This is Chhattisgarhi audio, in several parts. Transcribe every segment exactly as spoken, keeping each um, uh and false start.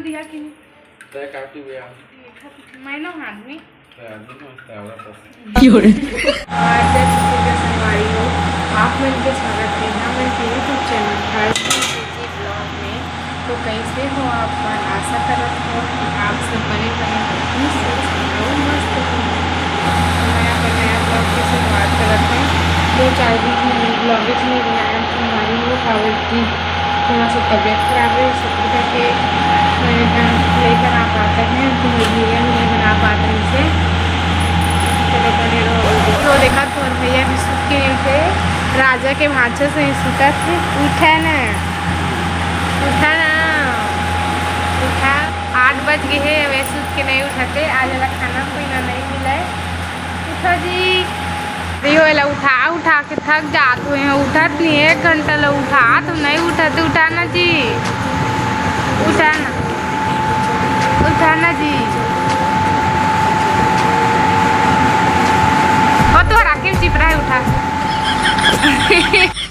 भैया कि नहीं? तय काटी भैया। मैं ना आदमी। तय आदमी ना, तय औरत है। की हो रे? और जय छत्तीसगढ़ संगवारी हो, आप मन के स्वागत है हमन के YouTube चैनल हर्ष ब्लॉग में। तो कैसे हो आप मन? आशा करत हो कि आप सब बने बने होही, स्वस्थ अउ मस्त होही। तो मैं अपन नया ब्लॉग के शुरुआत करत हूँ। दो चार दिन में ब्लॉग नहीं बनाया, तो हमारी वो कावल की थोड़ा सा तबीयत खराब है, इसी करके मैं इधर लेकर आ पाते हैं, तो वीडियो भी नहीं बना पाते इसे। चलो बने रहो। तो देखा, तोर भैया भी सुत के नहीं उठे, राजा के भांचा से ही सुता थे। उठा ना, उठा ना, उठा। आठ बज गए है, वे सुत के नहीं उठाते। आज वाला खाना पीना नहीं मिला है। उठो जी। देखो, एला उठा उठा के थक जात हुए हैं, उठत नहीं, एक घंटा ला उठा तो नहीं उठत। उठा ना जी, उठा ना, उठा ना जी। और तो राकेश जी पर है, उठा।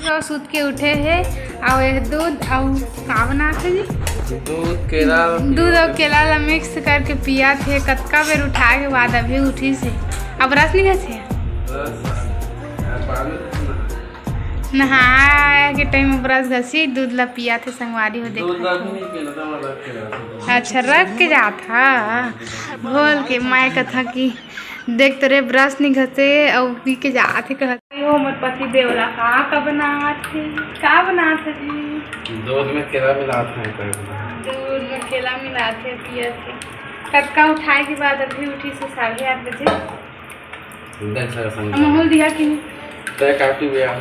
तो सुत के उठे है, और ये दूध और का बनात हे जी? दूध, केला, दूध और केला ला मिक्स करके पिया थे। कतका बेर उठाए के बाद अभी उठी से। अब ब्रश नहीं घसे? ब्रश, आ, पानी से नहा। नहाए के टाइम ब्रश घसी, दूध ला पिया थे संगवारी हो, देखा दूध ला थे। भी नहीं पीना था, मैं रख के रहा था। अच्छा, रख के जात हा, घोल के। मैं कथा कि देख तोरे ब्रश नहीं घसे, अउ पी के जात हे कहत। यो हमर पति देव ला का का बनात हे, का बनात हे जी? दूध में केला मिलात हे, दूध में केला मिलात हे, पियत हे। कतका उठाए के बाद अभी उठी से साढ़े आठ बजे। देख सर संग। हम अमूल दिया कि नहीं? तय काटी भैया।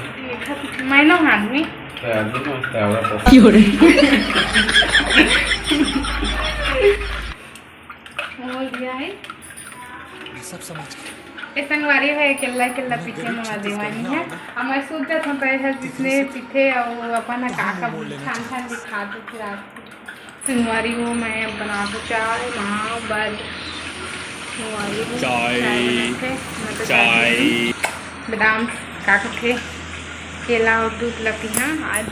मैं ना आदमी। तय आदमी ना, तय औरत है। की हो रे? अमूल दिया है। सब समझ। ए संगवारी भाई, केला केला पीछे मुआ देवानी है। हम सूत जात हूँ, तो ऐसा जिसने पीछे और अपन का का छान छान दिखा दो फिर आपको। संगवारी हो, मैं अब बनात हूँ चाय, माँ, बद। संगवारी हो, चाय। चाय बनात हे, मैं तो चाय चाय। पीहूँ। बादाम, का कथे, केला और दूध ला पीहा। आज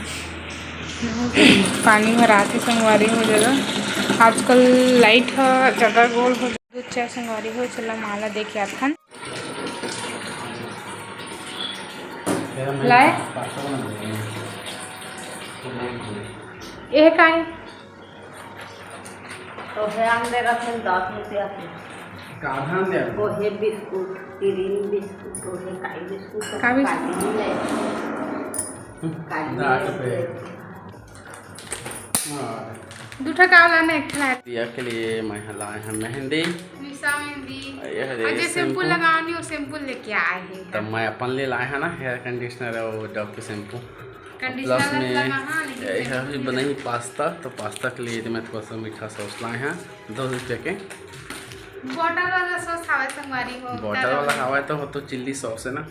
पानी भरात हे संगवारी हो जगह। आजकल लाइट ह ज्यादा गोल हो। दूध चाय संगवारी हो, चला माला देख के आथन। लाए? ये काय? तो हे आंदे रखन दस रुपया के। का धान दे? वो हे बिस्कुट, क्रीम बिस्कुट, वो हे काई बिस्कुट, का बिस्कुट? काली नहीं है। काली दस नहीं रुपये। है। हाँ। दू ठा का लाना, एक ठा लाए। प्रिया के लिए मैं ह लाए हैं मेहंदी। निशा मेहंदी। ये हरे आज ये शैम्पू शैम्पू। लगानी, वो शैम्पू लेके आए हैं। तब मैं अपन लिए लाए हैं ना, हेयर कंडीशनर और डव के शैम्पू। कंडीशनर प्लस में लगा, हाँ, लेकिन ये शैम्पू है भी नहीं बनाई लगा। पास्ता, तो पास्ता के लिए तो मैं थोड़ा सा मीठा सॉस लाए हैं, दो रुपये के। बॉटल वाला सॉस हवा संगवारी हो, बॉटल वाला हवा है तो, वो तो चिल्ली सॉस है ना।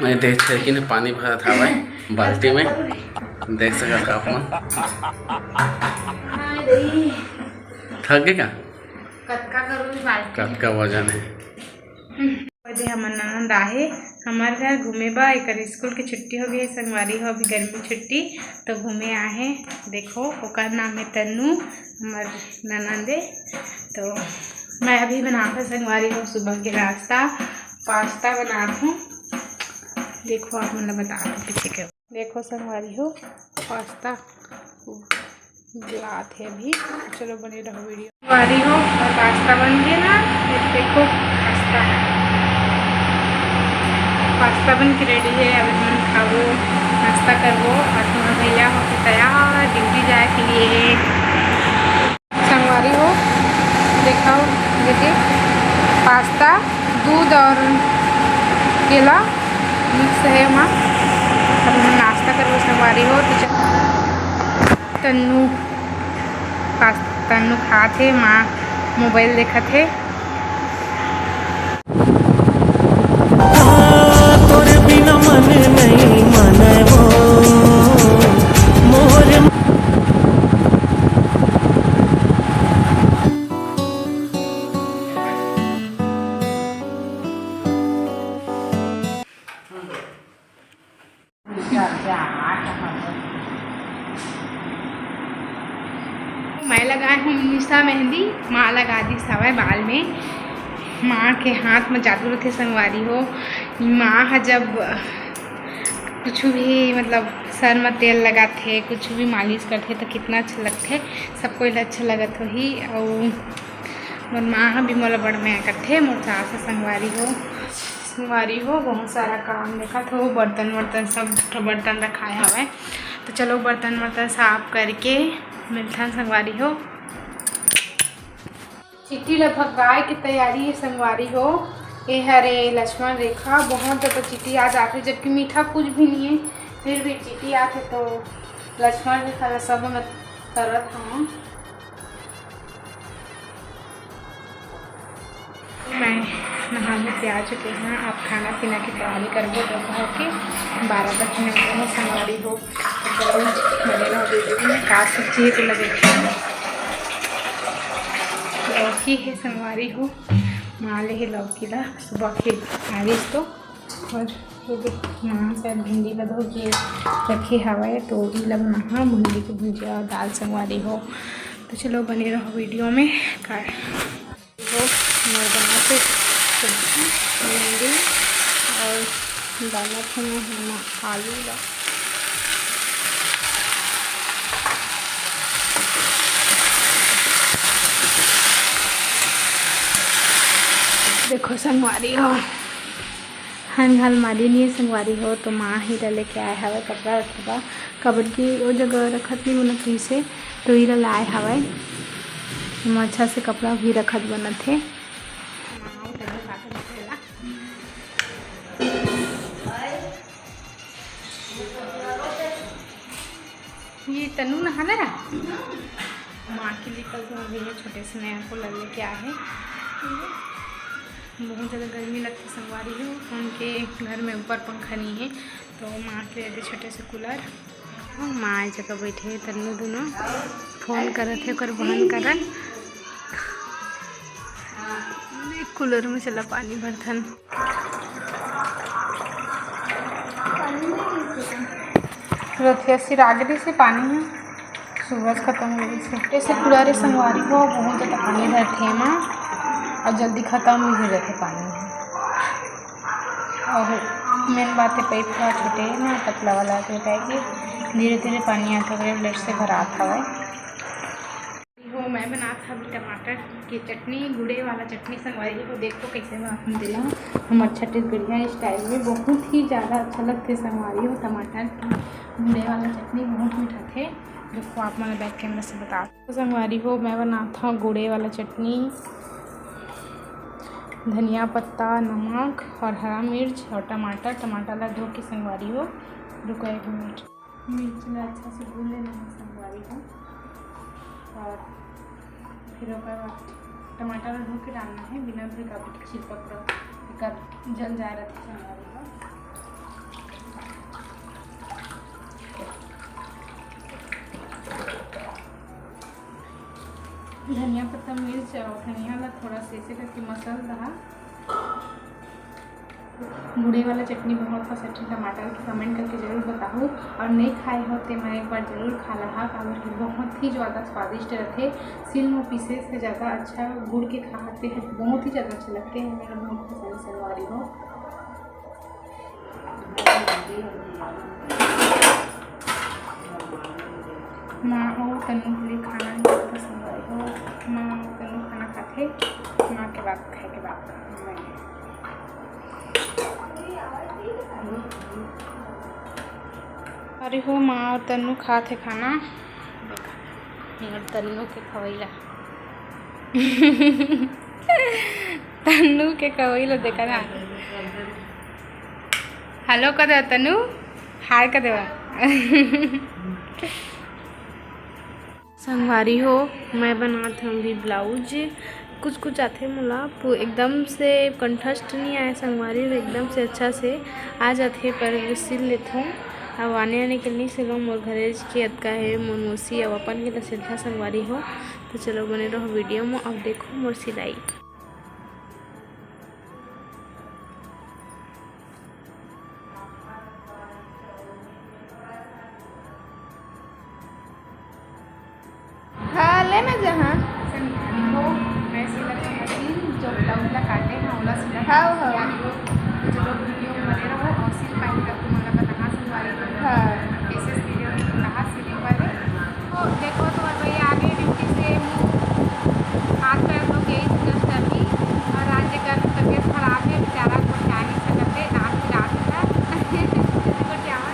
मैं देख छेरकी ने पानी भरत हवय बाल्टी में, देख सकत हव आप मन। हाय दई। थक गे का? कतका करू बाल्टी? कतका वजन है? ओदे हमर ननद आहे हमर घर घूमे बर, एकर स्कूल के छुट्टी हो गई संगवारी हो, अभी गर्मी छुट्टी, तो घूमे आहे। देखो, ओकर नाम है तन्नू, हमर ननद है। तो मैं अभी बनात हूँ संगवारी हो सुबह के नाश्ता, पास्ता बनात हूँ। देखो, आप मन ला बतात हूँ पीछे के। देखो संगवारी हो, पास्ता उबलात हे अभी। चलो बने रहो वीडियो। संगवारी हो, और पास्ता बन गया ना, ये देखो पास्ता, पास्ता बन के रेडी है। अभी मन खाबो, नाश्ता करबो, और तुम्हारा भैया हो के तैयार ड्यूटी जाए के लिए। संगवारी हो, देखो, ये दे, पास्ता, दूध और केला मिक्स है वहाँ। अब हम नाश्ता करबो संगवारी हो, तो च-, तन्नू पास-, तन्नू खात हे, माँ मोबाइल देखत हे। तोरे बिना मन नहीं माने वो मोर। मैं लगाए हूँ निशा मेहंदी, माँ लगा दिस हवय बाल में। माँ के हाथ में जादू रथे संगवारी हो। माँ ह जब कुछ भी, मतलब, सर में तेल लगाथे, कुछ भी मालिश करथे, तो कितना अच्छा लगथे। सब कोई ला अच्छा लगत होही। अउ मोर माँ ह भी मोला बड़ मया करथे, मोर सास ह संगवारी हो। संगवारी हो, बहुत सारा काम देखत हो, बर्तन वर्तन, सब ठो बर्तन रखाए हवय। तो चलो, बर्तन वर्तन साफ करके मिलथन संगवारी हो। चिट्टी ला भगाए के तैयारी हे संगवारी हो। ए हरे लक्ष्मण रेखा, बहुत ज्यादा चिट्टी आ जाथे, जबकि मीठा कुछ भी नहीं है, फिर भी चिट्टी आथे। तो लक्ष्मण रेखा ला सब मैं करत हूँ। मैं नहा धो के आ चुके हैं। अब खाना पीना की तैयारी करबो, तो कहो कि बारह बजने वाले हैं संगवारी हो। तो चलो, बने रहो वीडियो में। का सब्जी है तो लगे लौकी है संगवारी हो, माँ ले है लौकी ला, सुबह के आगिस तो। और ये देख, माँ शायद भिंडी ला धो के रखे हवय, तो ई ला बनाहा भिंडी की भुजिया और दाल संगवारी हो। तो चलो, बने रहो वीडियो में। का हो, मोर बनाते सब्जी, भिंडी और डालत हन हम आलू ला। देखो संगवारी हो, हन घाल माली नहीं संगवारी हो, तो माँ ही ला लेके आए हवे कपड़ा रखे बर, काबर कि ओ जगह रखत नहीं बनत रहिसे, तो इला लाए हवे। एमा अच्छा से कपड़ा भी रखत बनत हे। ये तनु नहा ले रहा। माँ के लिए कल तो अभी ये छोटे से नया कूलर लेके आए हैं। बहुत ज़्यादा गर्मी लगती संगवारी हो, उनके घर में ऊपर पंखा नहीं है, तो माँ के लिए अभी छोटे से कूलर। माँ ए जगह बैठे हे तन्नू दोनों, फोन करत हे ओकर बहन करन। कूलर में चला पानी भरथन। रथिया सिरागरी से पानी है, सुबह से खत्म हो गई से। ऐसे पूरा रे संगवारी हो, बहुत ज़्यादा पानी भरथे एमा और जल्दी खत्म भी हो जाते पानी। और मेन बात है, पाइप थोड़ा छोटे है ना, पतला वाला, तो बताए कि धीरे धीरे पानी आते हुए लेट से भरात हवय। हो, मैं बनात हव टमाटर के चटनी, गुड़े वाला चटनी संगवारी हो। देखो कैसे बनात हन तेला, हमर छत्तीसगढ़िया स्टाइल में। बहुत ही ज़्यादा अच्छा लगथे संगवारी हो टमाटर के गुड़े वाला चटनी, बहुत मीठा थे। देखो, आप मन बैक कैमरा से बता। तो संगवारी हो, मैं बनात हव गुड़े वाला चटनी, धनिया पत्ता, नमक और हरा मिर्च और टमाटर। टमाटर ला धो के संगवारी हो, रुको एक मिनट। मिर्च ला अच्छा से भून लेना है संगवारी हो, और फिर ओकर बाद टमाटर ला धो के डालना है, बिना धोए, काबर कि छिलका पूरा एकर जल जाए रहथे संगवारी हो। धनिया पत्ता, मिर्च और धनिया ला थोड़ा से ऐसे करके मसल दहा। गुड़े वाला चटनी बहुत पसंद है टमाटर के, कमेंट करके जरूर बताओ। और नहीं खाए हो तो मैं एक बार जरूर खा लहा, काबर कि बहुत ही ज़्यादा स्वादिष्ट रहते। सिल में पीसे से ज़्यादा अच्छा गुड़ के खाते हैं, बहुत ही ज़्यादा अच्छा लगते हैं, मेरा बहुत पसंद संगवारी हो। माँ और तन्नू के लिए खाना नहीं पसंद आई हो। माँ और तन्नू खाना खाते, माँ के बाद खाए के बाद मैं। अरे हो, माँ और तन्नू खात हे खाना। देखा, मोर तन्नू के खवैला। तन्नू के खवैला देखा ना। हेलो कर दे तन्नू, हाय कर देवा। संगवारी हो, मैं बनात हूँ अभी ब्लाउज। कुछ कुछ आथे मोला, पू-, एकदम से कंठस्थ नहीं आए संगवारी हो, एकदम से अच्छा से आ जाथे, पर सिल लेथों। अब आने आने के नहीं सिलो, मोर घरे के अतका है, मोर मौसी अब अपन के तो सिलथा संगवारी हो। तो चलो बने रहो वीडियो में, अब देखो मोर सिलाई। हाँ, ले मैं जहाँ संगवारी हो, मैं सिलत हँव मशीन, जो ब्लाउज ला काटे हँव, ओला सिलत हँव। हाँ, हाँ। संगवारी हो, तो चलो वीडियो में बने रहो और सिल पाही तब तुमन ला बताहूँ संगवारी हो। हाँ। कैसे वीडियो में बताहूँ सिले वाले। तो देखो, तुम्हार भाई आ गए ड्यूटी से, मुँह हाथ पैर धो के ही just अभी, और आज जेकर तबीयत खराब है बेचारा, कुछ आ नहीं सकते, दाँत पिरात है। कुछ आवा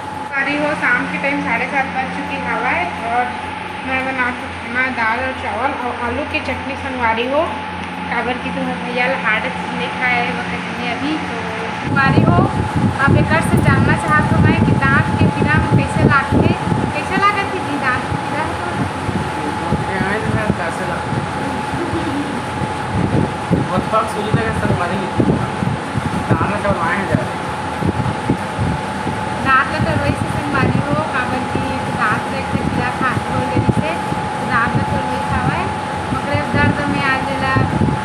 संगवारी हो, शाम के टाइम साढ़े सात बज चुके हवय और मैं बनात हँव खाना, दाल और चावल और आलू के चटनी संगवारी हो, काबर कि तुम्हार भैया ला हार्ड नहीं खाए वो कहेंगे अभी। तो संगवारी हो, अब एकर से जानना चाहत हँव मैं कि दाँत के पीरा में कैसे लागथे, कैसे लागत हे जी दाँत के पीरा? तो ये आए ना, कैसे लागथे? बहुत बार सूजी लगे संगवारी, दाँत में जब आए हैं जा। दाँत ला तो रोइस हे संगवारी हो, काबर कि दाँत में एक ठे कीड़ा खा, हो गे रिहिसे, तो दाँत ला तो रोइस हवय। ओकरे दर्द में आज एला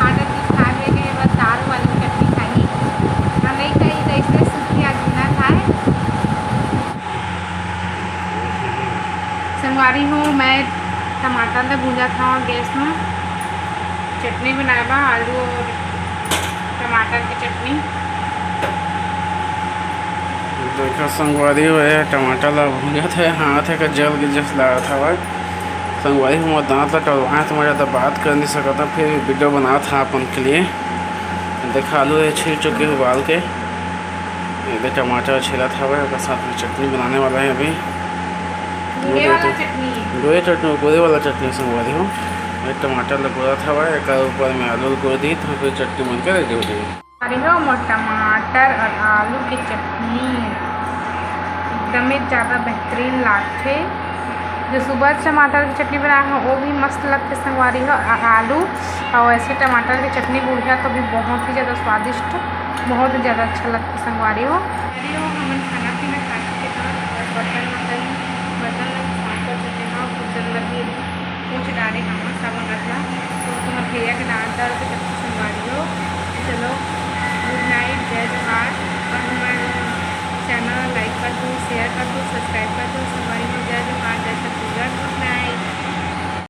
आटा की खावे के बस दारू वाली चटनी खाही। हम नहीं खाही तो इसलिए सूखी आज बिना खाए। संगवारी हो, मैं टमाटर ला भूंजत हँव गैस में, चटनी बनाए बर, आलू और टमाटर के चटनी। देखो संगवारी हो, ये टमाटर ला भूंजत हे, हाथ हे का जल के जस लागत हवय। संगवारी हो, मोर दाँत ला टलवाए, तो मैं ज़्यादा बात कर नहीं सकत हँव, फिर वीडियो बनात हँव अपन के लिए। देखो आलू ये छील चुके उबाल के, ये टमाटर छीलत हवय, ओकर साथ में चटनी बनाने वाला है अभी। गुड़े वाला चटनी। गुड़े चटनी, गुड़े वाला चटनी संगवारी हो। ये टमाटर ला गुड़त हवय, एकर ऊपर में आलू ला गुड़ दी, तो फिर चटनी बन के रेडी हो जाही। अरे हो, मोर टमाटर और आलू के चटनी एकदमे ज़्यादा बेहतरीन लागथे। जो सुबह टमाटर के चटनी बनाए हँव, वो भी मस्त लगथे संगवारी हो। आ-, आलू और ऐसे टमाटर के चटनी बुढ़िया तो भी बहुत ही ज़्यादा स्वादिष्ट, बहुत ही ज़्यादा अच्छा लगथे संगवारी हो। संगवारी हो, हमन खाना पीना खा चुके हन और बर्तन वर्तन, बर्तन ला साफ कर चुके हन, कुछ जन लगी पूछ डारे हवं साबुन रखना, तो तुम्हार भैया के दाँत दर्द के चक्कर संगवारी हो। चलो, गुड नाइट, जय जोहार।